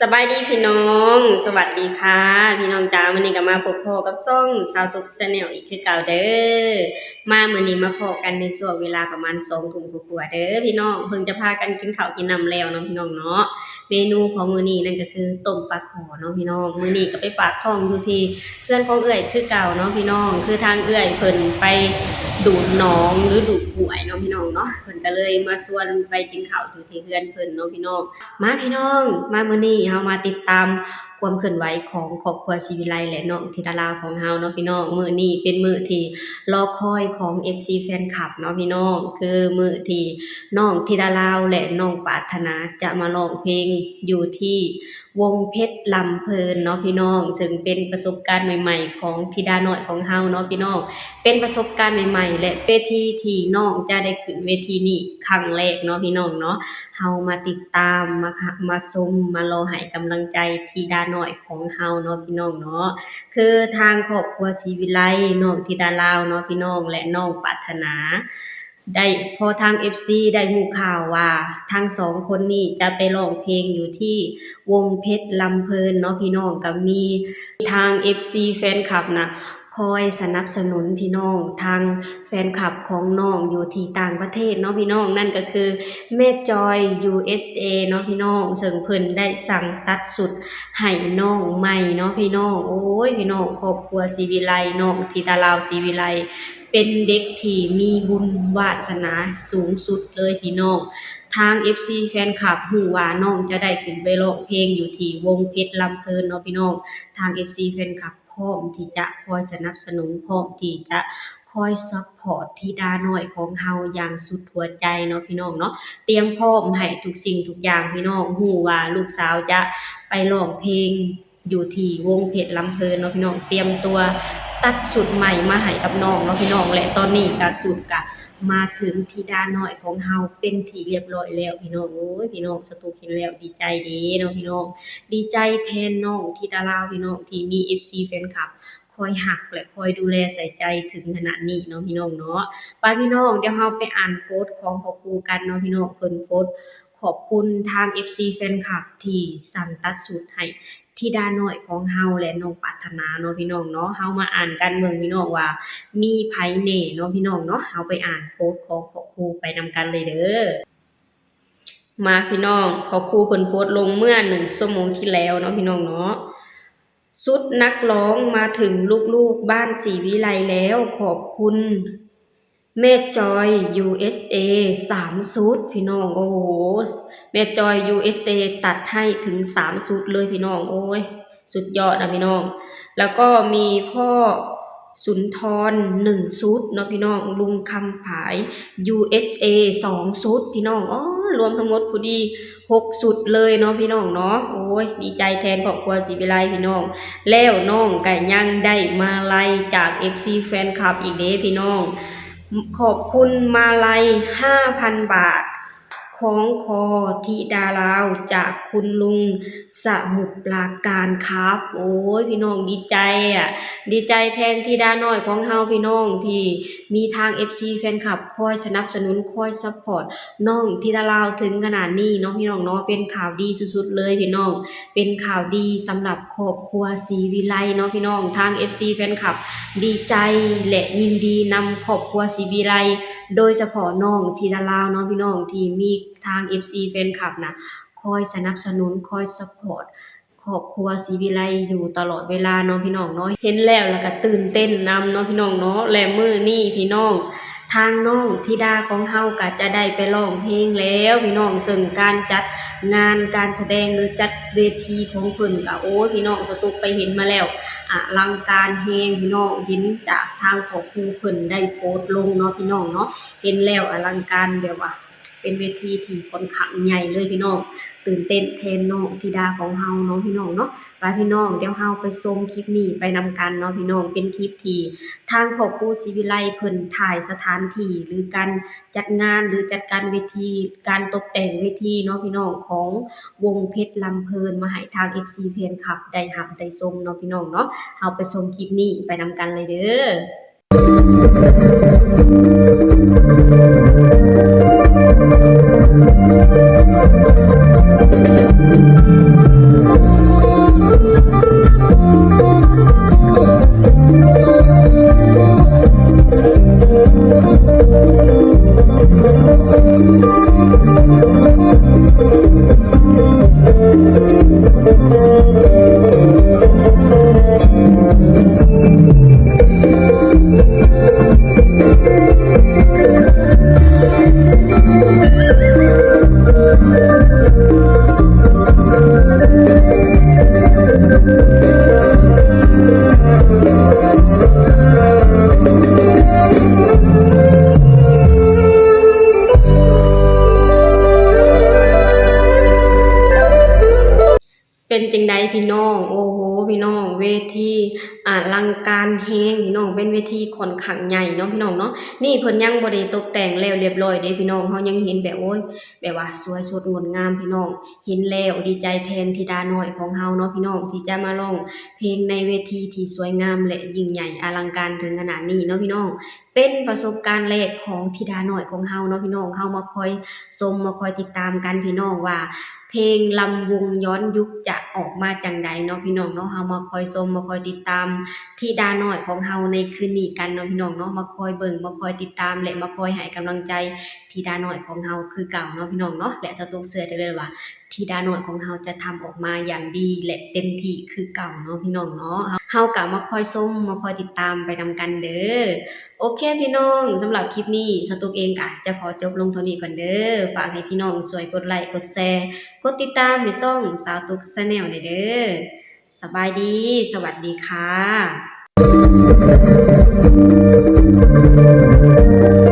ສະບາຍດີພີ່ນ້ອງ ສະຫວັດດີຄ່ະພີ່ນ້ອງຈ້າ. ມື້ນີ້ກໍມາພົບພໍ້ກັບຊ່ອງສາວຕຸກ Channel ອີກຄືເກົ່າເດີ. ມາມື້ນີ້ມາພໍ້ກັນໃນຊ່ວງເວລາປະມານສອງທຸ່ມກວ່າໆເດີພີ່ນ້ອງ. ເພິ່ງຈະພາກັນກິນເຂົ້າກິນນ້ຳແລ້ວເນາະພີ່ນ້ອງເນາະ. ເມນູຂອງມື້ນີ້ນັ້ນກໍຄືຕົ້ມປາຂໍເນາະພີ່ນ້ອງ. ມື້ນີ້ກໍໄປຝາກທ້ອງຢູ່ທີ່ເຮືອນຂອງເອື້ອຍຄືເກົ່າເນາະພີ່ນ້ອງ. ຄືທາງເອື້ອຍເພິ່ນໄປດູດໜອງ ຫຼື ດູດຫ້ວຍເນາະພີ່ນ້ອງເນາະ. ເພິ່ນກໍເລີຍມາຊວນໄປກິນເຂົ້າຢູ່ທີ່ເຮືອນເພິ່ນເນາະພີ່ນ້ອງ. ມາພີ່ນ້ອງ ມາມື້ນີ້ເຮົາມາຕິດຕາມຄວາມເຄື່ອນໄຫວຂອງຄອບຄົວສີວິໄລ ແລະ ນ້ອງທິດາລາວຂອງເຮົາເນາະພີ່ນ້ອງ. ມື້ນີ້ເປັນມື້ທີ່ລໍຄອຍຂອງເອັຟຊີແຟນຄລັບເນາະພີ່ນ້ອງ ຄືມື້ທີ່ນ້ອງທິດາລາວ ແລະ ນ້ອງປາດຖະໜາຈະມາຮ້ອງເພງຢູ່ທີ່ວົງເພັດລຳເພີນເນາະພີ່ນ້ອງ. ເຊິ່ງເປັນປະສົບການໃໝ່ໆຂອງທິດານ້ອຍຂອງເຮົາເນາະພີ່ນ້ອງ. ເປັນປະສົບການໃໝ່ໆ ແລະ ເວທີທີ່ນ້ອງຈະໄດ້ຂຶ້ນເວທີນີ້ຄັ້ງແລກເນາະພີ່ນ້ອງເນາະ. ເຮົາມາຕິດຕາມ ມາ ມາຊົມ ມາລໍໃຫ້ກຳລັງໃຈທິດານ້ອຍຂອງເຮົາເນາະພີ່ນ້ອງເນາະ. ຄືທາງຄອບຄົວສີວິໄລ ນ້ອງທິດາລາວເນາະພີ່ນ້ອງ ແລະ ນ້ອງປາດຖະໜາ ໄດ້ ພໍທາງເອັຟຊີໄດ້ຮູ້ຂ່າວວ່າທັງສອງຄົນນີ້ຈະໄປຮ້ອງເພງຢູ່ທີ່ວົງເພັດລຳເພີນເນາະພີ່ນ້ອງ ກໍມີທາງເອັຟຊີແຟນຄລັບນະ ຄອຍສະໜັບສະໜູນພີ່ນ້ອງ. ທາງແຟນຄລັບຂອງນ້ອງຢູ່ທີ່ຕ່າງປະເທດເນາະພີ່ນ້ອງ ນັ້ນກໍຄືແມ່ຈອຍ ຢູເອສເອ ເນາະພີ່ນ້ອງ ເຊິ່ງເພິ່ນໄດ້ສັ່ງຕັດຊຸດໃຫ້ນ້ອງໃໝ່ເນາະພີ່ນ້ອງ. ໂອ້ຍ ພີ່ນ້ອງ ຄອບຄົວສີວິໄລ ນ້ອງທິດາລາວສີວິໄລ ເປັນເດັກທີ່ມີບຸນວາດສະໜາສູງສຸດເລີຍພີ່ນ້ອງ. ທາງເອັຟຊີແຟນຄລັບຮູ້ວ່ານ້ອງຈະໄດ້ຂຶ້ນໄປຮ້ອງເພງຢູ່ທີ່ວົງເພັດລຳເພີນເນາະພີ່ນ້ອງ. ທາງເອັຟຊີແຟນຄລັບ ພ້ອມທີ່ຈະຄອຍສະໜັບສະໜູນ ພ້ອມທີ່ຈະຄອຍຊັບພອດທິດານ້ອຍຂອງເຮົາຢ່າງສຸດຫົວໃຈເນາະພີ່ນ້ອງເນາະ. ຕຽມພ້ອມໃຫ້ທຸກສິ່ງທຸກຢ່າງພີ່ນ້ອງ. ຮູ້ວ່າລູກສາວຈະໄປຮ້ອງເພງຢູ່ທີ່ວົງເພັດລຳເພີນເນາະພີ່ນ້ອງ. ຕຽມຕົວຕັດຊຸດໃໝ່ມາໃຫ້ກັບນ້ອງເນາະພີ່ນ້ອງ ແລະ ຕອນນີ້ກະຊຸດກະມາເຖິງທິດານ້ອຍຂອງເຮົາເປັນທີ່ລຽບຮ້ອຍແລ້ວພີ່ນ້ອງ. ໂອ້ຍ ພີ່ນ້ອງ ສະຕຸກເຫັນແລ້ວດີໃຈເດ້ເນາະພີ່ນ້ອງ. ດີໃຈແທນນ້ອງທິດາລາວພີ່ນ້ອງ ທີ່ມີເອັຟຊີແຟນຄລັບ ຄອຍຮັກ ແລະ ຄອຍດູແລໃສ່ໃຈເຖິງຂະໜາດນີ້ເນາະພີ່ນ້ອງເນາະ. ໄປພີ່ນ້ອງ ດຽວເຮົາໄປອ່ານໂພສຂອງພໍ່ຄູກັນເນາະພີ່ນ້ອງ. ເພິ່ນໂພສຂອບຄຸນທາງເອັຟຊີແຟນຄລັບທີ່ສັ່ງຕັດຊຸດໃຫ້ທິດານ້ອຍຂອງເຮົາ ແລະ ນ້ອງປາດຖະໜາເນາະພີ່ນ້ອງເນາະ. ເຮົາມາອ່ານກັນເບິ່ງພີ່ນ້ອງວ່າມີໃຜແດ່ເນາະພີ່ນ້ອງເນາະ. ເຮົາໄປອ່ານໂພສຂອງພໍ່ຄູໄປນຳກັນເລີຍເດີ. ມາພີ່ນ້ອງ ພໍ່ຄູເພິ່ນໂພສລົງເມື່ອໜຶ່ງຊົ່ວໂມງທີ່ແລ້ວເນາະພີ່ນ້ອງເນາະ. ຊຸດນັກຮ້ອງມາເຖິງລູກໆບ້ານສີວິໄລແລ້ວ ຂອບຄຸນແມ່ຈອຍ ຢູເອສເອ ສາມຊຸດພີ່ນ້ອງ. ໂອ້ໂຫ ແມ່ຈອຍ ຢູເອສເອ ຕັດໃຫ້ເຖິງສາມຊຸດເລີຍພີ່ນ້ອງ. ໂອ້ຍ ສຸດຍອດນະພີ່ນ້ອງ. ແລ້ວກໍມີພໍ່ສຸນທອນ ໜຶ່ງຊຸດເນາະພີ່ນ້ອງ, ລຸງຄຳຜາຍ ຢູເອສເອ ສອງຊຸດພີ່ນ້ອງ. ອໍ ລວມທັງໝົດພໍດີ ຫົກຊຸດເລີຍເນາະພີ່ນ້ອງເນາະ. ໂອ້ຍ ດີໃຈແທນຄອບຄົວສີວິໄລພີ່ນ້ອງ. ແລ້ວນ້ອງກະຍັງໄດ້ມາໄລຈາກເອັຟຊີແຟນຄລັບອີກເດ້ພີ່ນ້ອງ. ຂອບຄຸນມາໄລຫ້າພັນບາດ ຂອງຂໍທິດາລາວຈາກຄຸນລຸງສະໝຸດປາການຄັບ. ໂອ້ຍ ພີ່ນ້ອງ ດີໃຈອະ ດີໃຈແທນທິດານ້ອຍຂອງເຮົາພີ່ນ້ອງ ທີ່ມີທາງເອັຟຊີແຟນຄລັບ ຄອຍສະໜັບສະໜູນ ຄອຍຊັບພອດນ້ອງທິດາລາວເຖິງຂະໜາດນີ້ເນາະພີ່ນ້ອງເນາະ. ເປັນຂ່າວດີສຸດໆເລີຍພີ່ນ້ອງ, ເປັນຂ່າວດີສຳລັບຄອບຄົວສີວິໄລເນາະພີ່ນ້ອງ. ທາງເອັຟຊີແຟນຄລັບດີໃຈ ແລະ ຍິນດີນຳຄອບຄົວສີວິໄລ ໂດຍສະເພາະນ້ອງທິດາລາວເນາະພີ່ນ້ອງ ທີ່ມີທາງເອັຟຊີແຟນຄລັບນະ ຄອຍສະໜັບສະໜູນ ຄອຍຊັບພອດ ຄອບຄົວສີວິໄລຢູ່ຕະຫຼອດເວລາເນາະພີ່ນ້ອງເນາະ. ເຫັນແລ້ວລະກະຕື່ນເຕັ້ນນຳເນາະພີ່ນ້ອງເນາະ. ແລະ ມື້ນີ້ພີ່ນ້ອງ ທາງນ້ອງທິດາຂອງເຮົາກະຈະໄດ້ໄປຮ້ອງເພງແລ້ວພີ່ນ້ອງ, ເຊິ່ງການຈັດງານການສະແດງ ຫຼື ຈັດເວທີຂອງເພິ່ນກະ ໂອ້ຍ ພີ່ນ້ອງ ສະຕຸກໄປເຫັນມາແລ້ວ ອະລັງການແຮງພີ່ນ້ອງ. ເຫັນຈາກທາງພໍ່ຄູເພິ່ນໄດ້ໂພສລົງເນາະພີ່ນ້ອງເນາະ, ເຫັນແລ້ວອະລັງການແບບວ່າ ປັນເວທີທີ່ຂ້ອນຂ້າງໃຫຍ່ເລີຍພີ່ນ້ອງ, ຕື່ນເຕັ້ນແທນນ້ອງທິດາຂອງເຮົາເນາະພີ່ນ້ອງເນາະ. ໄປພີ່ນ້ອງ, ດຽວເຮົາໄປຊົມຄລິບນີ້ໄປນຳກັນເນາະພີ່ນ້ອງ. ເປັນຄລິບທີ່ທາງພໍ່ຄູສີວິໄລເພິ່ນຖ່າຍສະຖານທີ່ ຫຼື ການຈັດງານ ຫຼື ຈັດການເວທີ ການຕົບແຕ່ງເວທີເນາະພີ່ນ້ອງ ຂອງວົງເພັດລຳເພີນ ມາໃຫ້ທາງເອັຟຊີແຟນຄລັບໄດ້ຮັບໄດ້ຊົມເນາະພີ່ນ້ອງເນາະ. ເຮົາໄປຊົມຄລິບນີ້ໄປນຳກັນເລີຍເດີ້. ເປັນຈັ່ງໃດພີ່ນ້ອງ? ໂອ້ໂຫ ພີ່ນ້ອງ ເວທີອະລັງການແຮງພີ່ນ້ອງ, ເປັນເວທີຂ້ອນຂ້າງໃຫຍ່ເນາະພີ່ນ້ອງເນາະ. ນີ້ເພິ່ນຍັງບໍ່ໄດ້ຕົບແຕ່ງແລ້ວລຽບລ້ອຍເດ້ພີ່ນ້ອງ, ເຮົາຍັງເຫັນແບບ ໂອ້ຍ ແບບວ່າສວຍສົດງົດງາມພີ່ນ້ອງ. ເຫັນແລ້ວດີໃຈແທນທິດານ້ອຍຂອງເຮົາເນາະພີ່ນ້ອງ ທີ່ຈະມາຮ້ອງເພງໃນເວທີທີ່ສວຍງາມ ແລະ ຍິ່ງໃຫຍ່ອະລັງການເຖິງຂະໜາດນີ້ເນາະພີ່ນ້ອງ. ເປັນປະສົບການແລກຂອງທິດານ້ອຍຂອງເຮົາເນາະພີ່ນ້ອງ. ເຮົາມາຄອຍຊົມ ມາຄອຍຕິດຕາມກັນພີ່ນ້ອງ ວ່າເພງລຳວົງຍ້ອນຍຸກຈະອອກມາຈັ່ງໃດເນາະພີ່ນ້ອງເນາະ. ເຮົາມາຄອຍຊົມ ມາຄອຍຕິດຕາມທິດານ້ອຍຂອງເຮົາໃນຄືນນີ້ກັນເນາະພີ່ນ້ອງເນາະ. ມາຄອຍເບິ່ງ ມາຄອຍຕິດຕາມ ແລະ ມາຄອຍໃຫ້ກຳລັງໃຈທິດານ້ອຍຂອງເຮົາຄືເກົ່າເນາະພີ່ນ້ອງເນາະ. ແລະ ສາວຕຸກເຊື່ອໄດ້ເລີຍວ່າ ທິດານ້ອຍຂອງເຮົາຈະທຳອອກມາຢ່າງດີ ແລະ ເຕັມທີ່ຄືເກົ່າເນາະພີ່ນ້ອງເນາະ. ເຮົາກໍມາຄອຍຊົມ ມາຄອຍຕິດຕາມໄປນຳກັນເດີ້. ໂອເຄພີ່ນ້ອງ, ສຳລັບຄລິບນີ້ ສາວຕຸກເອງກໍຈະຂໍຈົບລົງເທົ່ານີ້ກ່ອນເດີ້. ຝາກໃຫ້ພີ່ນ້ອງຊ່ວຍກົດໄລ ກົດແຊ ກົດຕິດຕາມໃຫ້ຊ່ອງສາວຕຸກ Channel ແດ່ເດີ້. ສະບາຍດີ, ສະຫວັດດີຄ່ະ.